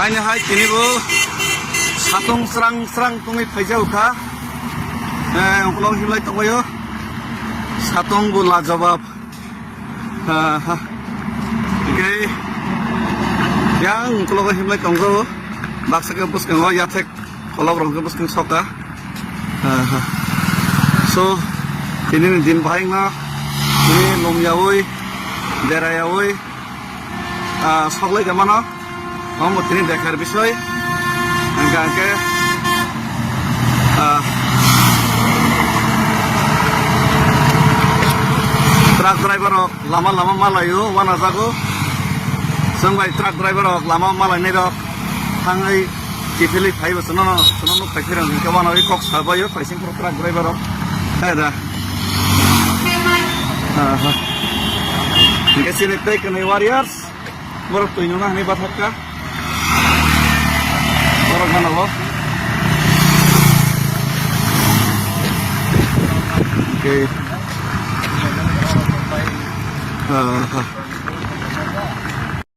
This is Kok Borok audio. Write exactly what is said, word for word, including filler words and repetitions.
Aini hai tini bo satung srang srang tongwi phaijao kha. Eh, ukolog himlai tongbaio. Satung bo lajawab. Ha, ha. Oke. Yang ukolog himlai tongo. Baksa ke bwskango yathek kolok rok bwskang soka. Ha, ha. So, tini ni din bahai no. Tini lomyawi, berayawi. Ah, soklai ka mano. Omo tini bekhar bisoi. Hingka hingke, ah, truck driver rok lama lama malaio, wana jago. Chwng bai truck driver rok lama malainai rok thangwi kiphilwi phaibo chwngno, chwngno nuk phai phirang hingke wana oi kok sabaio, paising phuru truck driver rok. Hai da. Aha. Hingke chini tei kwnwi warriors. Borok twi nungna hwnwi bathak kha. Borok gana bo. Okay. Ah, ah.